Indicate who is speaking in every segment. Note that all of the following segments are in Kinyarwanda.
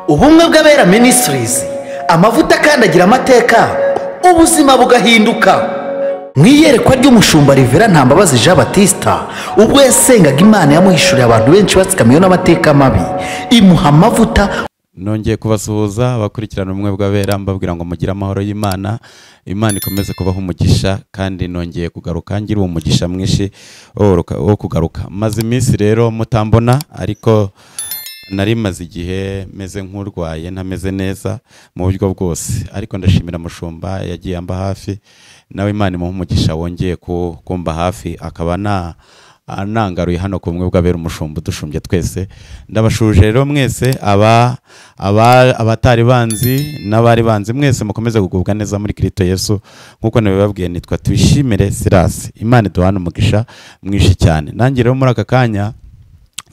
Speaker 1: Ubumwe bw'Abera Ministries, amavuta akandagira amateka, ubuzima bugahinduka. Mu iyerekwa ry'umushumba Rivera Ntambabazi Jean Baptista, ubwo yasengaga Imana yamuhishuriye abantu benshi batsikamiwe n'amateka mabi, imuha amavuta.
Speaker 2: Nongeye kubasuhuza abakurikirana Ubumwe bw'Abera, mbabwira ngo mugire amahoro y'Imana, Imana ikomeze kubaha umugisha, kandi nongeye kugaruka ngira uwo mugisha mwinshi wo kugaruka. Maze iminsi rero mutambona, ariko nari maze igihe meze nk'urwaye, ntameze neza mu buryo bwose, ariko ndashimira mushumba yagiye amba hafi, nawe Imana imuha umugisha wongeye kumba hafi, akaba na anangaruye hano ku Bumwe bw'Abera, umushumba udushumbye twese. Ndabashuje rero mwese abatari banzi n'abari banzi, mwese mukomeze kugubwa neza muri Kristo Yesu. Nkuko nabibabwiye, nitwa Tuyishimire Silas. Imana iduhane umugisha mwinshi cyane. Nanjye rero muri aka kanya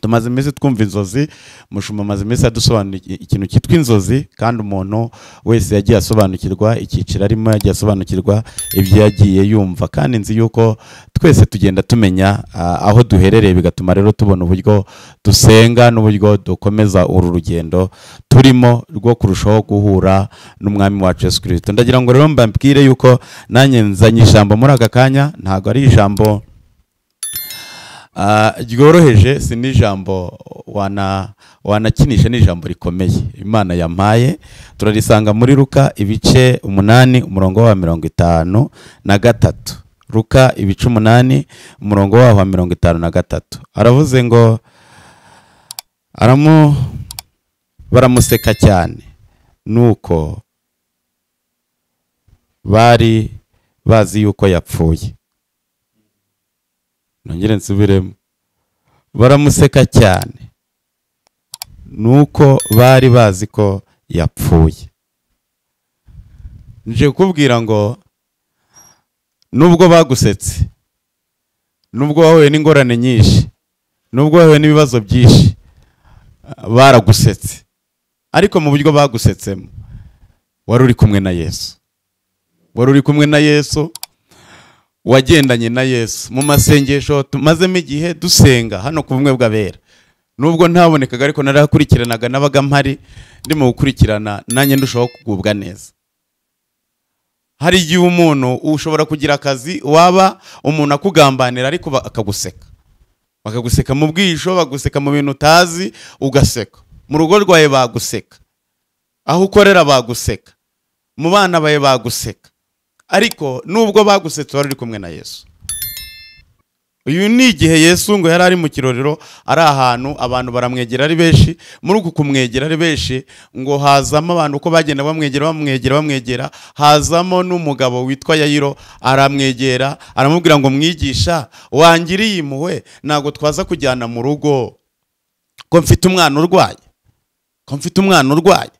Speaker 2: tumaze iminsi twumva inzozi, mushumba amaze iminsi adusobanurira ikintu cyitwa inzozi, kandi umuntu wese yagiye asobanukirwa icyiciro arimo, yagiye asobanukirwa ibyo yagiye yumva, kandi nzi yuko twese tugenda tumenya aho duherereye, bigatuma rero tubona uburyo dusenga n'uburyo dukomeza uru rugendo turimo rwo kurushaho guhura n'Umwami wacu Yesu Kristo. Ndagira ngo rero mbabwire yuko nanjye nzanye ijambo muri aka kanya, ntabwo ari ijambo ryoroheje, si n'ijambo wanakinisha, ni ijambo rikomeye Imana yampaye. Turarisanga muri Luka ibice 8 umurongo wa 53. Luka ibice 8 umurongo wa 53, aravuze ngo baramuseka cyane, nuko bari bazi yuko yapfuye. Nongere nsubiremo, baramuseka cyane nuko bari bazi ko yapfuye. Nje kukubwira ngo nubwo bagusetse, nubwo wahuye n'ingorane nyinshi, nubwo wahuye n'ibibazo byinshi, baragusetse, ariko mu buryo bagusetsemo wari uri kumwe na Yesu, wari uri kumwe na Yesu, wagendanye na Yesu mu masengesho tumazemo igihe dusenga hano ku Bumwe bw'Abera. Nubwo ntabonekaga, ariko narakurikiranaga, nabaga mpari ndimo gukurikirana, nanjye ndushaho kugubwa neza. Hari igihe umuntu ushobora kugira akazi, waba umuntu akugambanira, ariko akaguseka, bakaguseka mu bwisho, baguseka mu bintu utazi, ugaseka mu rugo rwawe, baguseka aho ukorera, baguseka mu bana bawe, baguseka, ariko nubwo bagusetse wari uri kumwe na Yesu. Uyu ni igihe Yesu ngo yari ari mu kirorero, ari ahantu abantu baramwegera ari benshi. Muri uku kumwegera ari benshi, ngo hazamo abantu uko bagenda bamwegera bamwegera bamwegera, hazamo n'umugabo witwa Yayiro, aramwegera aramubwira ngo mwigisha, wangiriye impuhwe, ntabwo twaza kujyana mu rugo, ko mfite umwana urwaye, ko mfite umwana urwaye.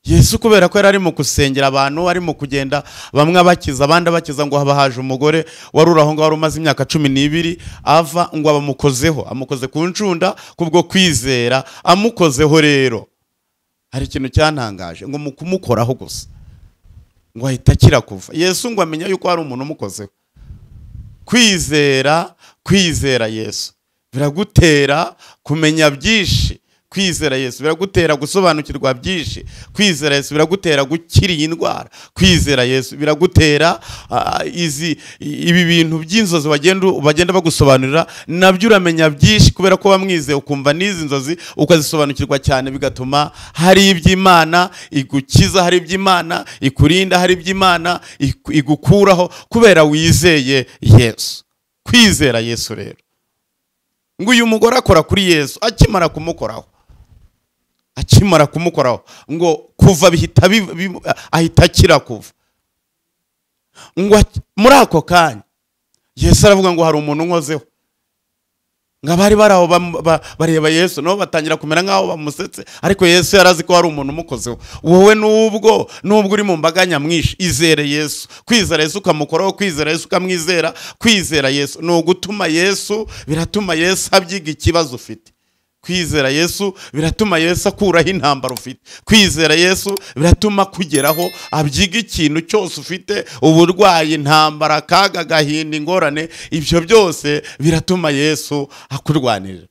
Speaker 2: Yesu kubera ko yari arimo gusengera abantu, arimo kugenda bamwe abakiza abandi abakiza, ngo haba haje umugore wari uri aho ngaho wari umaze imyaka 12 ava, ngo abamukozeho, amukoze ku ncunda kubwo kwizera, amukozeho rero hari ikintu cyantangaje, ngo mu kumukoraho gusa ngo ahita akira kuva. Yesu ngo amenya yuko hari umuntu umukozeho. Kwizera, kwizera Yesu biragutera kumenya byinshi. Kwizera Yesu biragutera gusobanukirwa byinshi. Kwizera Yesu biragutera gukira iyi ndwara. Kwizera Yesu biragutera ibi bintu by'inzozi bagenda bagusobanurira, nabyo uramenya byinshi kubera ko wamwizeye, ukumva n'izi nzozi ukazisobanukirwa cyane, bigatuma hari iby'Imana igukiza, hari iby'Imana ikurinda, hari iby'Imana igukuraho kubera wizeye Yesu. Kwizera Yesu rero, ngo uyu mugore akora kuri Yesu, akimara kumukoraho, akimara kumukoraho ngo kuva bihita ahita akira kuva. Ngo muri ako kanya Yesu aravuga ngo hari umuntu unkozeho. Ngo abari bari aho bareba Yesu nabo batangira kumera nkaho bamusetse, ariko Yesu yarazi ko hari umuntu umukozeho. Wowe nubwo uri mu mbaga nyamwinshi, izere Yesu. Kwizera Yesu ukamukoraho, kwizera Yesu ukamwizera, kwizera Yesu ni ugutuma Yesu, biratuma Yesu abyiga ikibazo ufite. Kwizera Yesu biratuma Yesu akuraho intambara ufite. Kwizera Yesu biratuma kugeraho abyiga ikintu cyose ufite, uburwayi, intambara, akaga, gahinda, ingorane, ibyo byose biratuma Yesu akurwanirira.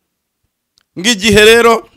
Speaker 2: Ngo igihe rero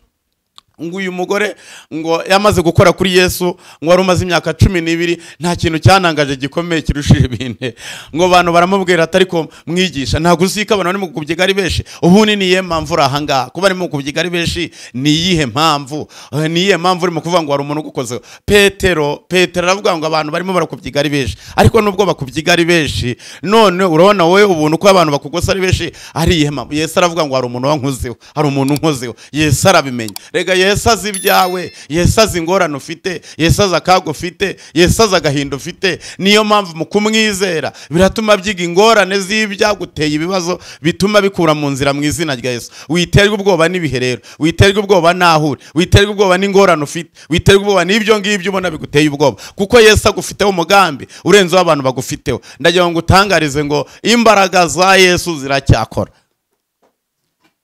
Speaker 2: Ngo uyu mugore ngo yamaze gukora kuri Yesu, ngo wari umaze imyaka 12, nta kintu cyanangaje gikomeye kirushije ibindi. Ngo abantu baramubwira ati ariko mwigisha, ntabwo uziko abantu bari mu kubyiga ari benshi, ubundi ni iyihe mpamvu uri aha ngaha? Kuba bari mu kubyiga ari benshi ni iyihe mpamvu? Ni iyihe mpamvu urimo kuvuga ngo hari umuntu ugukozeho? Petero aravuga ngo abantu barimo barakubyiga ari benshi, ariko nubwo bakubyiga ari benshi, none urabona wowe ubuntu ko abantu bakugosa ari benshi, ari iyihe mpamvu? Yesu aravuga ngo hari umuntu wankozeho, hari umuntu unkozeho. Yesu arabimenya. Rega Yesu azi ibyawe, Yesu azi ingorane ufite, Yesu azi akaga ufite, Yesu azi agahinda ufite. Niyo mpamvu mu kumwizera biratuma byiga ingorane z'ibyaguteye ibibazo, bituma bikura mu nzira mu izina rya Yesu. Witerwa ubwoba n'ibihe rero, witerwa ubwoba n'aho uri, witerwa ubwoba n'ingorane ufite, witerwa ubwoba n'ibyo ngibyo ubona biguteye ubwoba, kuko Yesu agufiteho umugambi urenze uw'abantu bagufiteho. Ndagira ngo utangarize ngo imbaraga za Yesu ziracyakora.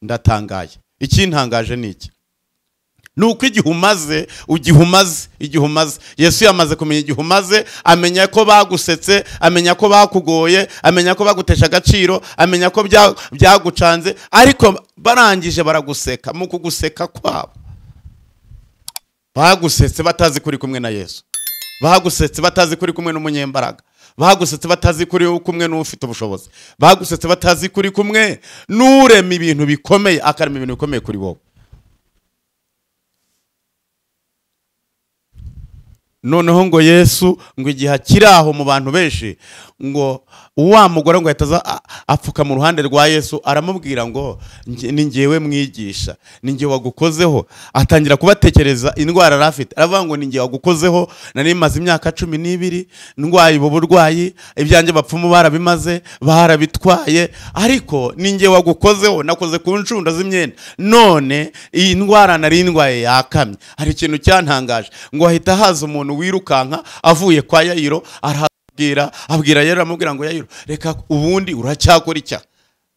Speaker 2: Ndatangaye. Ikintangaje ni iki? Nuko igihe umaze, igihe umaze, Yesu yamaze kumenya igihe umaze, amenya ko bagusetse, amenya ko bakugoye, amenya ko bagutesha agaciro, amenya ko byagucanze, ariko barangije baraguseka. Mu kuguseka kwabo bagusetse batazi kuri kumwe na Yesu, bagusetse batazi kuri kumwe n'umunyembaraga, bagusetse batazi kuri kumwe n'ufite ubushobozi, bagusetse batazi kuri kumwe n'urema ibintu bikomeye, akarema ibintu bikomeye kuri wowe. Noneho ngo Yesu ngo igihe akiri aho mu bantu benshi, ngo wa mugore ngo ahita apfuka mu ruhande rwa Yesu, aramubwira ngo ni njyewe mwigisha, ni njye wagukozeho. Atangira kubatekereza indwara yari afite, aravuga ngo ni njye wagukozeho, nari maze imyaka 12 ndwaye ubu burwayi, ibyanjye bapfumu barabimaze, barabitwaye, ariko ni njye wagukozeho, nakoze ku ncunda z'imyenda, none iyi ndwara nari ndwaye yakamye. Hari ikintu cyantangaje, ngo ahita haza umuntu wirukanka avuye kwa Yayiro, arabwira, abwira Yayiro, amubwira ngo Yayiro, reka ubundi uracyakora icya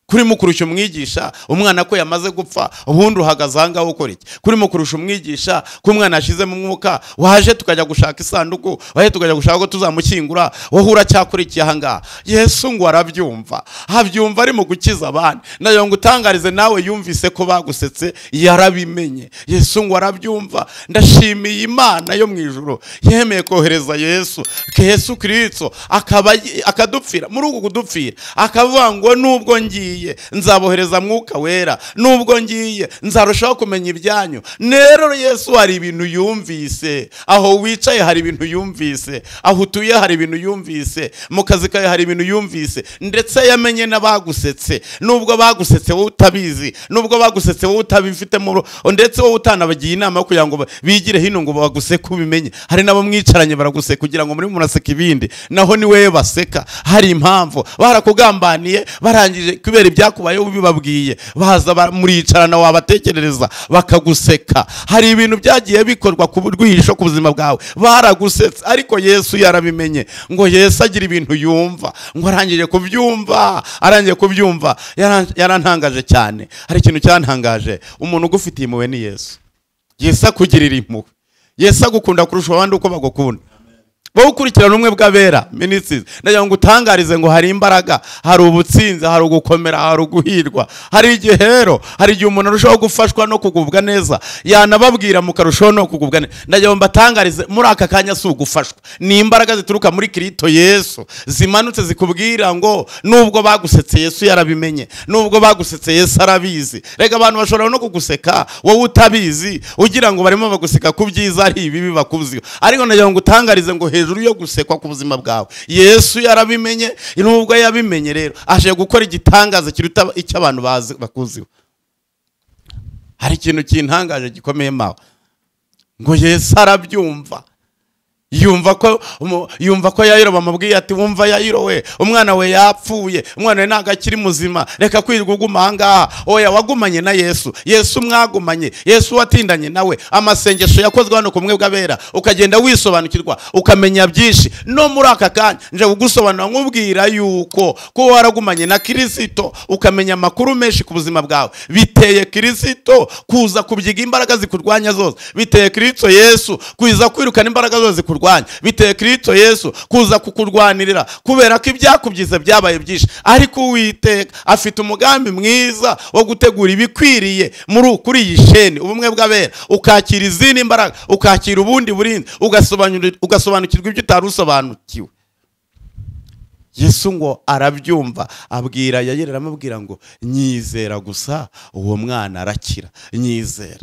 Speaker 2: kuri mukurusha umwigisha, umwana ko yamaze gupfa, ubundi uhagaze aha ngaho ukora iki? Kuri mukurusha umwigisha ko umwana ashize mu mwuka, waje tukajya gushaka isanduku, waje tukajya gushaka ko tuzamushyingura, wowe uracyakora iki aha ngaha? Yesu ngo arabyumva, abyumva ari mu gukiza abandi. Nayo ngo utangarize nawe yumvise ko bagusetse, yarabimenye. Yesu ngo arabyumva. Ndashimiye Imana yo mu ijuru yemeye kohereza Yesu, Yesu Kristo akaba akadupfira. Muri uku kudupfira akavuga ngo nubwo ngiye nzabohereza mwuka wera, nubwo ngiye nzarushaho kumenya ibyanyu. Rero Yesu hari ibintu yumvise, aho wicaye hari ibintu yumvise, aho utuye hari ibintu yumvise, mu kazi kawe hari ibintu yumvise, ndetse yamenye n'abagusetse. Nubwo bagusetse wowe utabizi, nubwo bagusetse wowe utabifitemo, ndetse wowe utanabagiye inama kugira ngo bigire hino ngo baguseke ubimenye. Hari nabo mwicaranye baraguseka kugira ngo muri muraseka ibindi, naho ni wewe baseka. Hari impamvu barakugambaniye, barangije kubera ibyakubayeho ubibabwiye, baza muricarana wabatekerereza bakaguseka. Hari ibintu byagiye bikorwa ku rwihisho ku buzima bwawe, baragusetse, ariko Yesu yarabimenye. Ngo Yesu agira ibintu yumva, ngo arangije kubyumva, yarantangaje cyane. Hari ikintu cyantangaje, umuntu ugufitiye impuhwe ni Yesu. Yesu akugirira impuhwe, Yesu agukunda kurusha abandi uko bagukunda. Wowe ukurikirana umwe bw'abera ministries, ndagira ngo utangarize ngo hari imbaraga, hari ubutsinzi, hari ugukomera, hari uguhirwa. Hari igihe rero, hari igihe umuntu arushaho gufashwa no kugubwa neza, yanababwira mukarushaho no kugubwa neza. Ndagira ngo mbatangarize muri aka kanya si ugufashwa, ni imbaraga zituruka muri Kristo Yesu zimanutse zikubwira ngo nubwo bagusetse Yesu yarabimenye, nubwo bagusetse Yesu arabizi. Rega abantu bashobora no kuguseka wowe utabizi, ugira ngo barimo baguseka ku byiza ari ibibi bakuziho, ariko ndagira ngo utangarize ngo hejuru yo gusekwa ku buzima bwawe Yesu yarabimenye. Nubwo yabimenye rero aje gukora igitangaza kiruta icyo abantu bazi bakuziho. Hari ikintu kintangaje gikomeye mawe, ngo Yesu arabyumva, yumva ko Yayiro bamubwiye ati wumva Yayiro we, umwana we yapfuye, umwana we ntabwo akiri muzima, reka kwirirwa uguma aha ngaha. Oya, wagumanye na Yesu, Yesu mwagumanye, Yesu watindanye nawe, amasengesho yakozwe hano kumwe bw'abera, ukagenda wisobanukirwa, ukamenya byinshi. No muri aka kanya nje kugusobanura nkubwira yuko ko waragumanye na Kristo, ukamenya amakuru menshi ku buzima bwawe. Biteye Kristo kuza kubyiga imbaraga zikurwanya zose, biteye Kristo Yesu kuza kwirukana imbaraga zose kukurwanya, biteye Kristo Yesu kuza kukurwanirira, kubera ko ibyakubyize byabaye byinshi. Ariko Uwiteka afite umugambi mwiza wo gutegura ibikwiriye muri kuri iyi sheni ubumwe bw'abera, ukakira izindi mbaraga, ukakira ubundi burinzi, ugasobanukirwa ibyo utari usobanukiwe. Yesu ngo arabyumva, abwira Yayiro, aramubwira ngo nyizera gusa uwo mwana arakira, nyizera.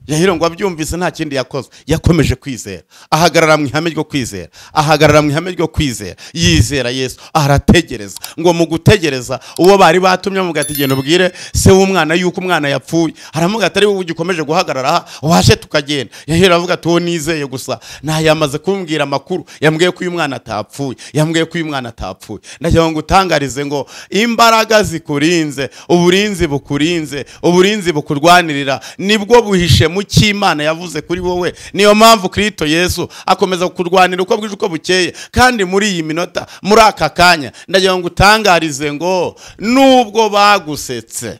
Speaker 2: Yayiro ngo abyumvise nta kindi yakoze, yakomeje kwizera, ahagarara mu ihame ryo kwizera, ahagarara mu ihame ryo kwizera, yizera Yesu, arategereza. Ngo mu gutegereza uwo bari batumye amuga ati genda ubwire se w'umwana yuko umwana yapfuye, aramuga ati ari wowe ugikomeje guhagarara aha, waje tukagenda. Yayiro avuga ati uwo nizeye gusa nayamaze kumbwira amakuru, yambwiye ko uyu mwana atapfuye, yambwiye ko uyu mwana atapfuye. Ndagira ngo utangarize ngo imbaraga zikurinze, uburinzi bukurinze, uburinzi bukurwanirira nibwo buhishe mu cy'Imana yavuze kuri wowe. Niyo mpamvu Kristo Yesu akomeza kukurwanira uko bwije uko bukeye. Kandi muri iyi minota, muri aka kanya, ndagira ngo utangarize ngo nubwo bagusetse,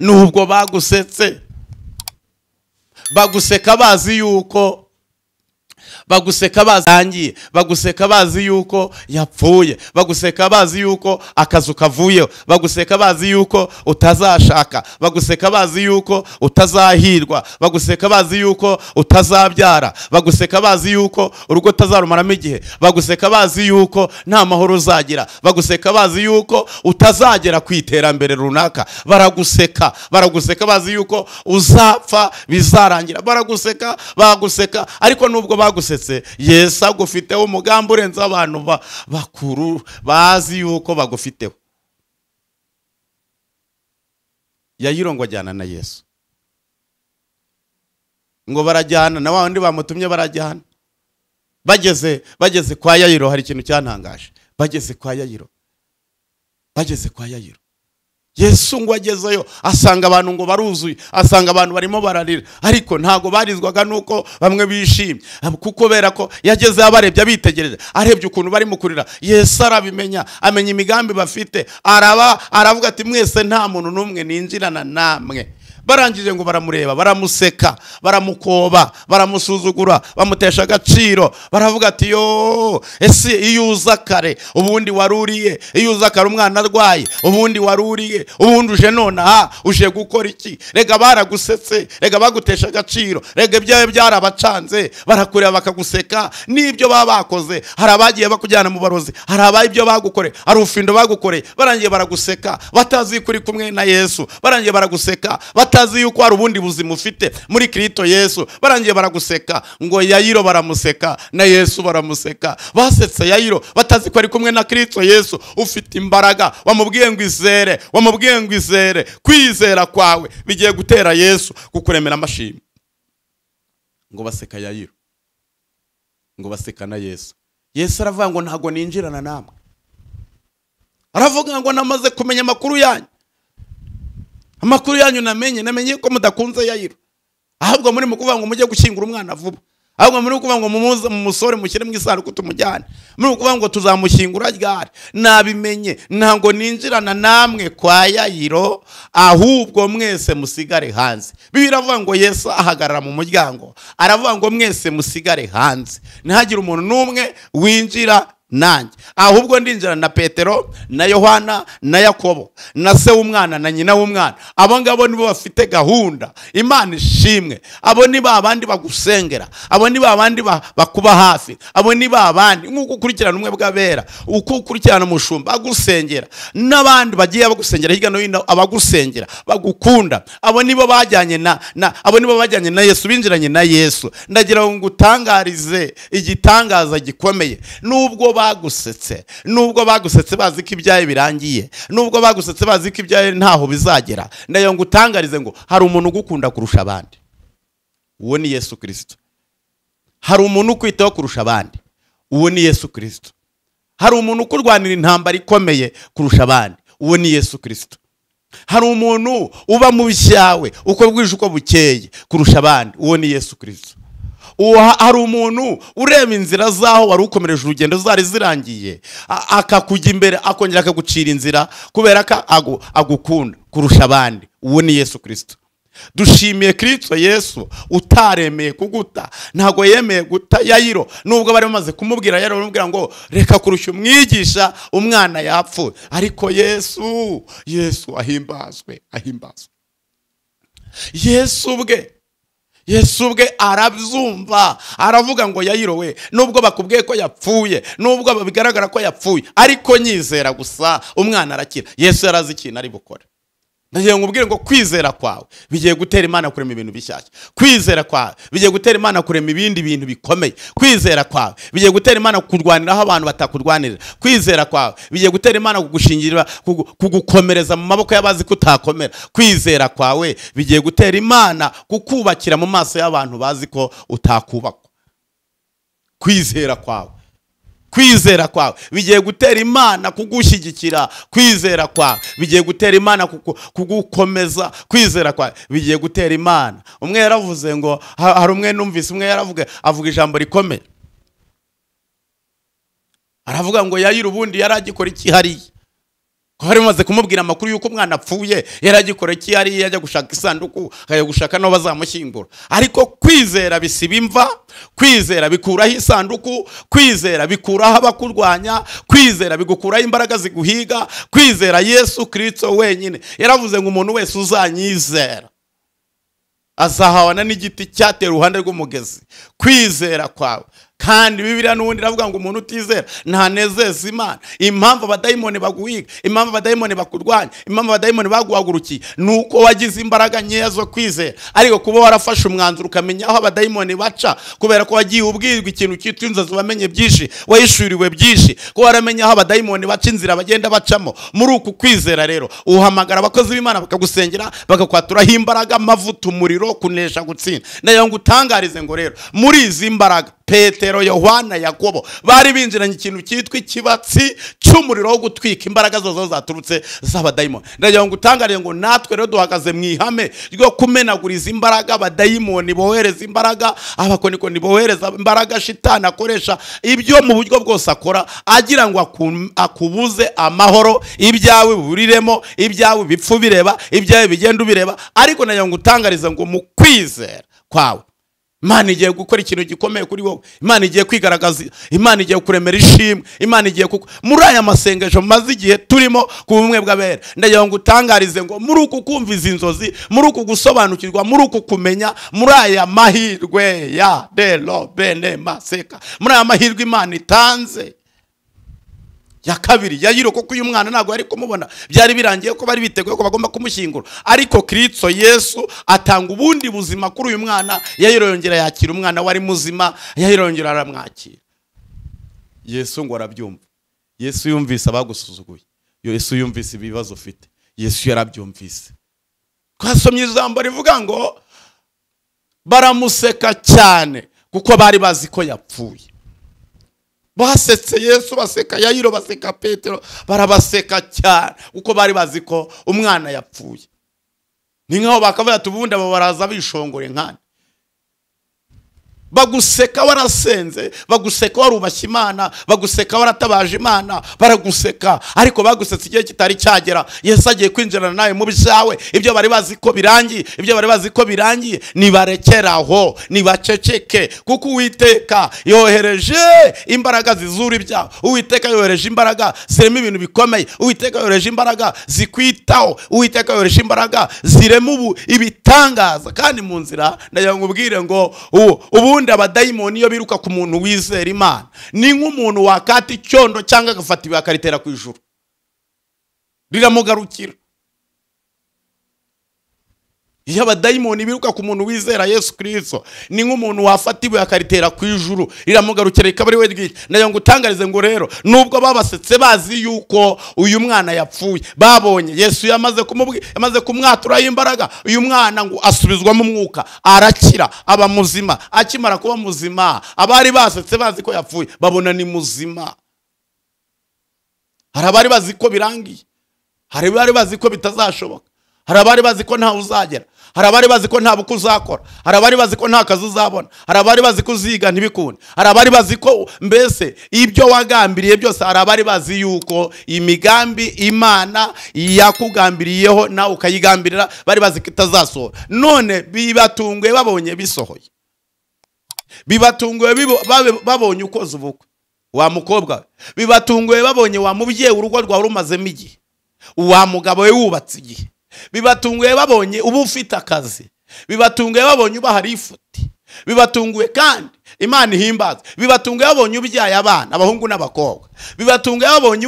Speaker 2: nubwo bagusetse, baguseka bazi yuko, baguseka bazi, baguseka bazi yuko yapfuye, baguseka bazi yuko akazu kavuyeho, baguseka bazi yuko utazashaka, baguseka bazi yuko utazahirwa, baguseka bazi yuko utazabyara, baguseka bazi yuko urugo utazarumaramo igihe, baguseka bazi yuko nta mahoro uzagira, baguseka bazi yuko utazagera ku iterambere runaka, baraguseka, baraguseka bazi yuko uzapfa bizarangira, baraguseka, baguseka. Ariko nubwo bagusetse, Yesu agufiteho umugambi urenze abantu bakuru bazi yuko bagufiteho. Yayiro ngo ajyana na Yesu, ngo barajyana na wa wundi bamutumye, barajyana. Bageze kwa Yayiro, hari ikintu cyantangaje. Bageze kwa Yayiro, bageze kwa Yayiro, Yesu ngo agezeyo asanga abantu ngo baruzuye, asanga abantu barimo bararira, ariko ntago barizwaga nuko bamwe bishimye, kuko bera ko yageze abarebye abitegereje, arebye ukuntu bari mukurira. Yesu arabimenya, amenya imigambi bafite, aravuga ati mwese nta muntu n'umwe ninjirana namwe. Barangije ngo baramureba, baramuseka, baramukoba, baramusuzugura, bamutesha agaciro, baravuga ati yo, ese iyo uza kare ubundi waruriye, iyo uza kare umwana arwaye ubundi waruriye, ubundi uje nonaha uje gukora iki? Rega baragusetse, rega bagutesha agaciro, rega ibyawe byarabacanze, barakureba bakaguseka n'ibyo baba bakoze. Hari abagiye bakujyana mu barozi, hari abaye ibyo bagukore, hari ufindo bagukore, barangiye baraguseka batazi kuri kumwe na Yesu, barangiye baraguseka batazi yuko hari ubundi buzima ufite muri Kristo Yesu, barangiye baraguseka. Ngo Yayiro baramuseka na Yesu baramuseka, basetse Yayiro batazi ko ari kumwe na Kristo Yesu ufite imbaraga. Wamubwiye ngo izere, wamubwiye ngo izere, kwizera kwawe bigiye gutera Yesu kukuremera amashimwe. Ngo baseka Yayiro, ngo baseka na Yesu. Yesu aravuga ngo ntago ninjirana namwe, aravuga ngo namaze kumenya amakuru yanyu, amakuru yanyu namenye ko mudakunze Yayiro, ahubwo muri mukuvuga ngo mujye gushyingura umwana vuba, ahubwo muri kuvuga ngo mumuze mumusore mushyire mu isanduku tumujyane, muri kuvuga ngo tuzamushyingura ryari. Nabimenye, ntango ninjirana namwe kwa Yayiro, ahubwo mwese musigare hanze. Bibiliya iravuga ngo Yesu ahagarara mu muryango, aravuga ngo mwese musigare hanze, ntihagire umuntu n'umwe winjira nanjye, ahubwo ndinjira na Petero na Yohana na Yakobo na se w'umwana na nyina w'umwana. Abo ngabo nibo bafite gahunda. Imana ishimwe. Abo ni ba bandi bagusengera, abo ni ba bandi bakuba hafi, abo ni ba bandi nkuko ukurikirana umwe bw'abera, uko ukurikirana umushumba agusengera n'abandi bagiye bagusengera hirya no hino, abagusengera bagukunda, abo nibo bajyanye na abo nibo bajyanye na Yesu, binjiranye na Yesu. Ndagira ngo ngutangarize igitangaza gikomeye. Nubwo bagusetse, nubwo bagusetse bazi ko ibyaye birangiye, nubwo bagusetse bazi ko ibyaye ntaho bizagera, ndayo ngutangarize ngo hari umuntu ugukunda kurusha abandi, uwo ni Yesu Kristo. Hari umuntu ukwitaho kurusha abandi, uwo ni Yesu Kristo. Hari umuntu ukurwanira intambara ikomeye kurusha abandi, uwo ni Yesu Kristo. Hari umuntu uba mu byawe uko bwije uko bukeye kurusha abandi, uwo ni Yesu Kristo. Hari umuntu ureba inzira zaho wari ukomereje urugendo zari zirangiye, akakujya imbere akongera akagucira inzira kubera ko agukunda kurusha abandi, uwo ni Yesu Kristo. Dushimiye Kristo Yesu utaremeye kuguta, ntago yemeye guta Yayiro, nubwo bari bamaze kumubwira Yayiro bamubwira ngo reka kurushya umwigisha umwana yapfuye, ariko Yesu ahimbazwe, ahimbazwe. Yesu ubwe arabyumva, aravuga ngo Yayiro we, nubwo bakubwiye ko yapfuye, nubwo bigaragara ko yapfuye, ariko nyizera gusa umwana arakira. Yesu yarazi ikintu ari bukore. Ndagiye ngubwire ngo kwizera kwawe bigiye gutera Imana kurema ibintu bishyashya. Kwizera kwawe bigiye gutera Imana kurema ibindi bintu bikomeye. Kwizera kwawe bigiye gutera Imana kurwaniraho abantu batakurwanirira. Kwizera kwawe bigiye gutera Imana kugushingirira, kugukomereza mu maboko y'abazi kutakomera. Kwizera kwawe bigiye gutera Imana kukubakira mu maso y'abantu bazi ko utakubakwa. Kwizera kwawe, kwizera kwawe bigiye gutera Imana kugushyigikira. Kwizera kwawe bigiye gutera Imana kugukomeza. Kwizera kwawe bigiye gutera Imana. Umwe yaravuze ngo hari umwe numvise umwe yaravuga avuga ijambo rikomeye, aravuga ngo Yayiro ubundi yaragikora iki hariya, ko bari bamaze kumubwira amakuru yuko umwana apfuye, yaragikora iki hariya, ajya gushaka isanduku, akajya gushaka n'aho bazamushyingura. Ariko kwizera bisiba imva, kwizera bikuraho isanduku, kwizera bikuraho abakurwanya, kwizera bigukuraho imbaraga ziguhiga, kwizera Yesu Kristo wenyine. Yaravuze ngo umuntu wese uzanyizera azahawana n'igiti cyatera uruhande rw'umugezi. Kwizera kwawe. Kandi Bibiliya n'ubundi iravuga ngo umuntu utizera ntanezeza Imana. Impamvu abadayimoni baguhiga, impamvu abadayimoni bakurwanya, impamvu abadayimoni baguhagurukiye, nuko wagize imbaraga nkeya zo kwizera. Ariko kuba warafashe umwanzuro ukamenya aho abadayimoni baca, kubera ko wagiye ubwirwa ikintu cyitwa inzozi, wamenye byinshi, wahishuriwe byinshi, ko waramenya aho abadayimoni baca, inzira bagenda bacamo. Muri uku kwizera rero uhamagara abakozi b'Imana bakagusengera, bakakwaturaho imbaraga, amavuta, umuriro, kunesha, gutsinda. Nayo ngo utangarize ngo rero muri izi mbaraga Petero, Yohana, Yakobo bari binjiranye ikintu cyitwa ikibatsi cy'umuriro wo gutwika imbaraga zose zaturutse z'abadayimoni. Ndagira ngo utangariye ngo natwe rero duhagaze mu ihame ryo kumenaguriza imbaraga abadayimoni bohereza imbaraga, abakonikoni bohereza imbaraga, shitani akoresha ibyo mu buryo bwose akora agira ngo akubuze amahoro, ibyawe buriremo, ibyawe bipfu bireba, ibyawe bigenda ubireba. Ariko ndagira ngo utangarize ngo mu kwizera kwawe Imana igiye gukora ikintu gikomeye kuri wowe. Imana igiye kwigaragaza, Imana igiye kuremera ishimwe, Imana igiye muri aya masengesho maze igihe turimo ku bumwe bw'abera. Ndagira ngo utangarize ngo muri uku kumva izi nzozi, muri uku gusobanukirwa, muri uku kumenya, muri aya mahirwe ya delo bene maseka, muri aya mahirwe Imana itanze ya kabiri Yayiro, kuko uyu mwana ntago yari kumubona, byari birangiye ko bari biteguye ko bagomba kumushyingura, ariko Kristo Yesu atanga ubundi buzima kuri uyu mwana. Yayiro yongera yakira umwana wari muzima, Yayiro yongera aramwakira. Yesu ngo arabyumva. Yesu yumvise abagusuzuguye, Yesu yumvise ibibazo ufite, Yesu yarabyumvise. Twasomye ijambo rivuga ngo baramuseka cyane kuko bari bazi ko yapfuye. Basetse Yesu, baseka Yayiro, baseka Petero, barabaseka cyane kuko bari bazi ko umwana yapfuye. Ni nkaho bakavuga ati ubundi abo baraza bishongore nkane. Baguseka warasenze, baguseka warubashye Imana, baguseka waratabaje Imana, baraguseka. Ariko bagusetse igihe kitari cyagera. Yesu agiye kwinjirana nawe mu byawe. Ibyo bari bazi ko birangiye, ibyo bari bazi ko birangiye, nibarekeraho, nibaceceke, kuko Uwiteka yohereje imbaraga zizura ibyawe. Uwiteka yohereje imbaraga zirema ibintu bikomeye. Uwiteka yohereje imbaraga zikwitaho. Uwiteka yohereje imbaraga zirema ibitangaza. Kandi mu nzira ndagira ngo ubwire ngo ubu abadayimoni iyo biruka ku muntu wizera Imana ni nk'umuntu wakata icyondo cyangwa agafata ibuye akaritera ku ijuru, riramugarukira. Iyo abadayimoni biruka ku muntu wizera Yesu Kristo ni nk'umuntu wafata ibuye akaritera ku ijuru, riramugarukira rikaba ari we ryica. Nayo ngo utangarize ngo rero nubwo babasetse bazi yuko uyu mwana yapfuye, babonye Yesu yamaze kumubwira, yamaze kumwatura imbaraga, uyu mwana ngo asubizwamo umwuka, arakira, aba muzima. Akimara kuba muzima, abari basetse bazi ko yapfuye babona ni muzima. Hari abari bazi ko birangiye, hari abari bazi ko bitazashoboka, hari abari bazi ko ntawe uzagera, Hari abari bazi ko nta bukwe uzakora, hari abari bazi ko nta kazi uzabona, hari abari bazi ko uziga ntibikunde, hari abari bazi ko mbese ibyo wagambiriye byose, hari abari bazi yuko imigambi Imana yakugambiriyeho nawe ukayigambirira, bari bazi ko itazasohora. None bibatunguye babonye bisohoye, bibatunguye babonye ukoze ubukwe wa mukobwa, bibatunguye babonye wa mubyeyi urugo rwawe rumazemo igihe, wa mugabo we wubatse igihe, bibatunguye babonye uba ufite akazi, bibatunguye babonye uba hari ifuti, bibatunguye kandi Imana ihimbaza, bibatunguye babonye ubyaye abana abahungu n'abakobwa, bibatunguye babonye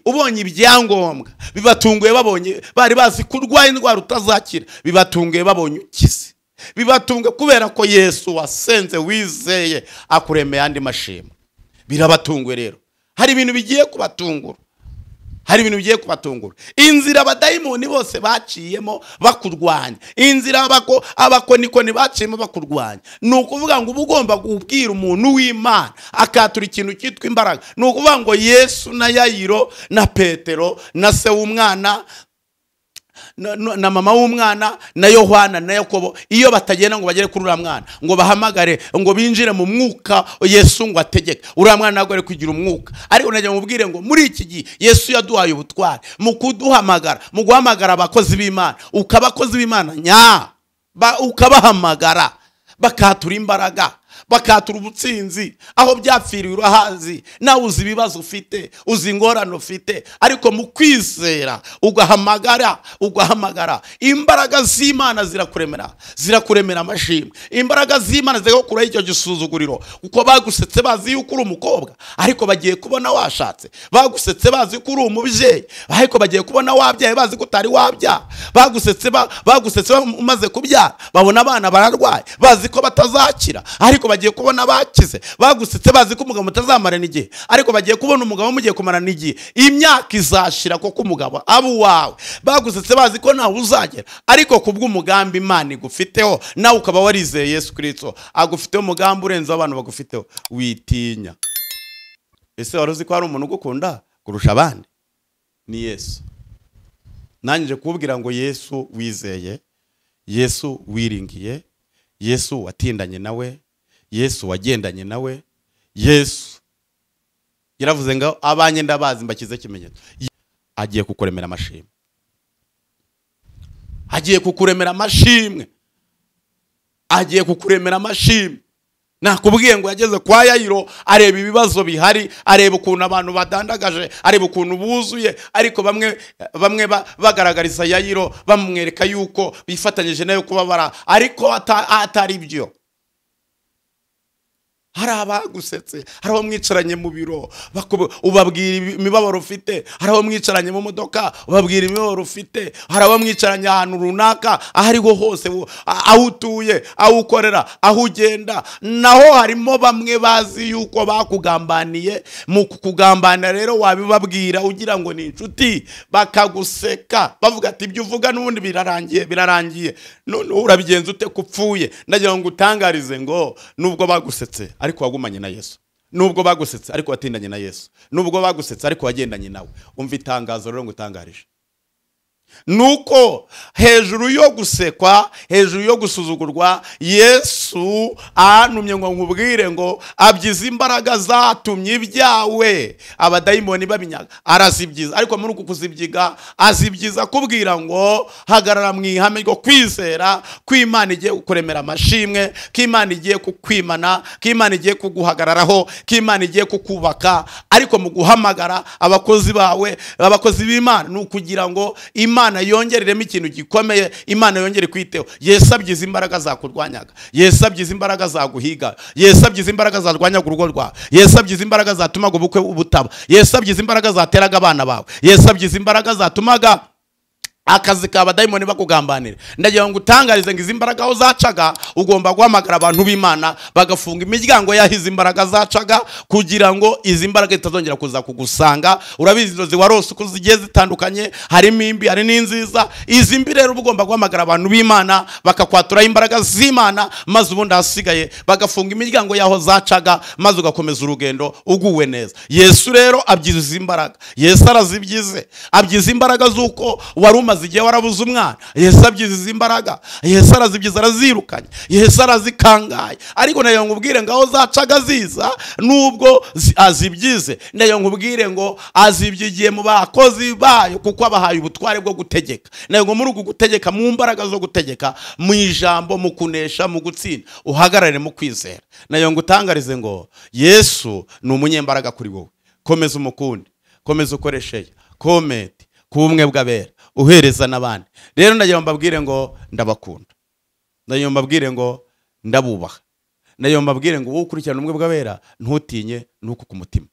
Speaker 2: ubonye ibyangombwa, bibatunguye babonye bari bazi kurwaye indwara utazakira, bibatunguye babonye ukize, bibatunguye kubera ko Yesu wasenze wizeye akuremeye andi mashimwe. Birabatunguye rero, hari ibintu bigiye kubatungura, hari ibintu bigiye kubatungura. Inzira abadayimoni bose baciyemo bakurwanya, inzira abakonikoni baciyemo bakurwanya, ni ukuvuga ngo uba ugomba kubwira umuntu w'Imana akatura ikintu cyitwa imbaraga. Ni ukuvuga ngo Yesu na Yayiro na Petero na se w'umwana na mama w'umwana na Yohana na Yakobo, iyo batagenda ngo bagere kuri uriya mwana ngo bahamagare ngo binjire mu mwuka Yesu ngo ategeke, uriya mwana ntabwo ari kugira umwuka. Ariko najya mubwire ngo muri iki gihe Yesu yaduhaye ubutware mu kuduhamagara, mu guhamagara abakozi b'Imana, ukabakozi b'Imana nya ukabahamagara bakatura imbaraga, bakatura ubutsinzi. Aho byapfiriye urahazi, nawe uzi ibibazo ufite, uzi ingorane ufite, ariko mu kwizera ugahamagara, ugahamagara imbaraga z'Imana zirakuremera, zirakuremera amashimwe. Imbaraga z'Imana zigakuraho icyo gisuzuguriro, kuko bagusetse bazi yuko uri umukobwa ariko bagiye kubona washatse, bagusetse bazi ko uri umubyeyi ariko bagiye kubona wabyaye bazi ko utari wabyara, bagusetse umaze kubyara babona abana bararwaye bazi ko batazakira ariko bagiye kubona bakize, bagusetse bazi ko umugabo mutazamarana igihe ariko bagiye kubona umugabo mugiye kumarana igihe, imyaka izashira koko umugabo aba uwawe, bagusetse bazi ko nawe uzagera ariko kubw'umugambi Imana igufiteho nawe ukaba warizeye Yesu Kristo agufiteho umugambi urenze abantu bagufiteho. Witinya. Ese wari uzi ko hari umuntu ugukunda kurusha abandi? Ni Yesu. Nanjye kubwira ngo Yesu wizeye, Yesu wiringiye, Yesu watindanye nawe, Yesu wagendanye nawe, Yesu yaravuze ngo abanye ndabazi mbakize kimenyetso. Agiye kukuremera amashimwe, agiye kukuremera amashimwe, agiye kukuremera amashimwe. Nakubwiye ngo yageze kwa Yayiro areba ibibazo bihari, areba ukuntu abantu badandagaje, areba ukuntu buzuye, ariko bamwe bagaragariza Yayiro bamwereka yuko bifatanyije nayo kubabara, ariko atari byo. Hari abagusetse, hari abo mwicaranye mu biro ubabwira imibabaro ufite, hari abo mwicaranye mu modoka ubabwira imibabaro ufite, hari abo mwicaranye ahantu runaka, aho ariho hose, aho utuye, aho ukorera, aho ugenda, naho harimo bamwe bazi yuko bakugambaniye. Mu kukugambanira rero wabibabwira ugira ngo ni inshuti, bakaguseka bavuga ati ibyo uvuga n'ubundi birarangiye, birarangiye, none urabigenza ute kupfuye? Ndagira ngo utangarize ngo nubwo bagusetse ariko wagumanye na Yesu, nubwo bagusetse ariko watindanye na Yesu, nubwo bagusetse ariko wagendanye nawe. Umva itangazo rero ngutangarije, nuko hejuru yo gusekwa, hejuru yo gusuzugurwa, Yesu antumye ngo nkubwire ngo abyize imbaraga zatumye ibyawe abadayimoni babinyaga, arazibyiza. Ariko muri uku kuzibyiga azibyiza kubwira ngo hagarara mu ihame ryo kwizera ko Imana igiye kukuremera amashimwe, ko Imana igiye kukwimana, ko Imana igiye kuguhagararaho, ko Imana igiye kukubaka. Ariko mu guhamagara abakozi bawe, abakozi b'Imana, ni ukugira ngo Imana yongereremo ikintu gikomeye, Imana yongere kwiteho. Yesu abyize imbaraga zakurwanyaga, Yesu abyize imbaraga zaguhiga, Yesu abyize imbaraga zarwanyaga urugo rwawe, Yesu abyize imbaraga zatumaga ubukwe butaba, Yesu abyize imbaraga zateraga abana bawe, Yesu abyize imbaraga zatumaga akazi ka abadayimoni bakugambanira. Ndagira ngo utangarize ngo izi mbaraga aho zacaga ugomba guhamagara abantu b'Imana bagafunga imiryango yahize imbaraga zacaga, kugira ngo izi mbaraga zitazongera kuza kugusanga. Urabizi inzozi warose uko zigiye zitandukanye, harimo imbi hari n'inziza. Izi mbi rero ugomba guhamagara abantu b'Imana bakakwatura imbaraga z'Imana, maze ubundi hasigaye bagafunga imiryango yaho zacaga, maze ugakomeza urugendo uguwe neza. Yesu rero abyize izi mbaraga, Yesu arazibyize, abyize imbaraga z'uko wari umaze igihe warabuze umwana, Yesu abyize imbaraga, Yesu arazibyiza arazirukanye, Yesu arazikangaye. Ariko nayo nkubwire ngo aho zacaga ziza nubwo azibyize, nayo nkubwire ngo azibyigiye mu bakozi bayo, kuko abahaye ubutware bwo gutegeka. Nayo ngo muri uku gutegeka, mu mbaraga zo gutegeka, mu ijambo, mu kunesha, mu gutsinda, uhagarare mu kwizera. Nayo ngutangarize ngo Yesu ni umunyembaraga kuri wowe. Komeza umukunde, komeza ukoresheye comment ku bumwe bw'abera, uhereza n'abandi. Rero ndagira mbabwire ngo ndabakunda, ndagira mbabwire ngo ndabubaha, ndagira mbabwire ngo ukurikirana ubumwe bw'abera ntutinye nuko ku mutima.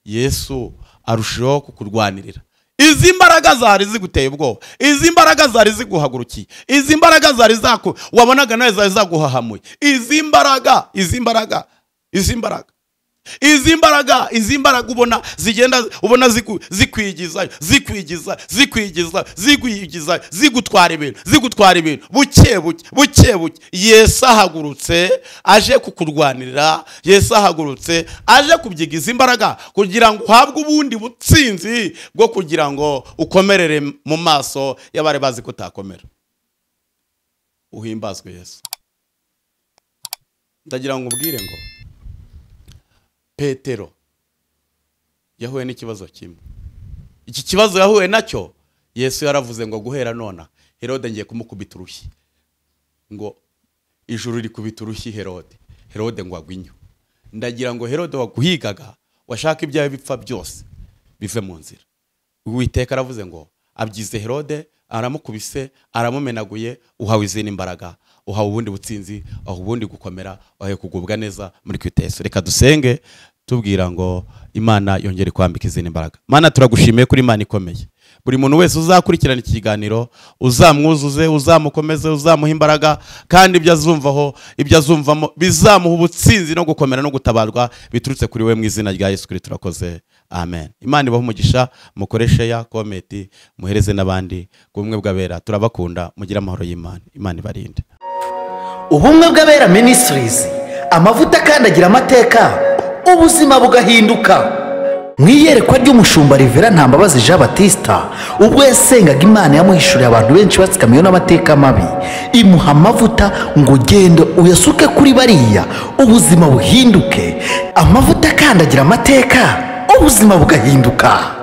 Speaker 2: Yesu arushaho kukurwanirira. Izi mbaraga zari ziguteye ubwoba, izi mbaraga zari ziguhagurukiye, izi mbaraga zari zaku wabonaga nawe zari zaguhahamuye, izi mbaraga, izi mbaraga, izi mbaraga, izi mbaraga, izi mbaraga ubona zigenda, ubona zikwigiza, zikwigiza, zikwigiza, zikwigiza, zigutwara ibintu, zigutwara ibintu buke buke buke buke. Yesu ahagurutse aje kukurwanirira, Yesu ahagurutse aje kubyigiza imbaraga kugira ngo uhabwe ubundi butsinzi bwo kugira ngo ukomerere mu maso y'abari bazi ko utakomera. Uhimbazwe Yesu. Ndagira ngo ubwire ngo Petero yahuye n'ikibazo kimwe. Iki kibazo yahuye nacyo, Yesu yaravuze ngo guhera nona Herode ngiye kumukubita urushyi. Ngo ijuru rikubita urushyi Herode, Herode ngo agwinyo. Ndagira ngo Herode waguhigaga, washaka ibyawe bipfa byose bive mu nzira. Uwiteka aravuze ngo abyize Herode, aramukubise, aramumenaguye, uhawe izindi imbaraga, uhawe ubundi butsinzi, aho ubundi gukomera, uhawe kugubwa neza muri Kristo Yesu. Reka dusenge tubwira ngo Imana yongere kwambika izindi imbaraga. Mana, turagushimiye kuri Imana ikomeye. Buri muntu wese uzakurikirana iki kiganiro, uzamwuzuze, uzamukomeze, uzamuha imbaraga, kandi ibyo azumvaho, ibyo azumvamo bizamuha ubutsinzi no gukomera no gutabarwa biturutse kuri we mu izina rya Yesu Kristo. Turakoze, amen. Imana ibahe umugisha, mukoreshe ya comment, muhereze n'abandi ku bumwe bw'abera. Turabakunda, mugire amahoro y'Imana. Imana ibarinde.
Speaker 1: Ubumwe bw'abera Ministries, amavuta akandagira amateka, ubuzima bugahinduka. Mu iyerekwa ry'umushumba Rivera Ntambabazi Jean Baptista, ubwo yasengaga Imana yamuhishuriye abantu benshi batsikamiwe n'amateka mabi, imuha amavuta ngo genda uyasuke kuri bariya, ubuzima buhinduke. Amavuta akandagira amateka, ubuzima bugahinduka.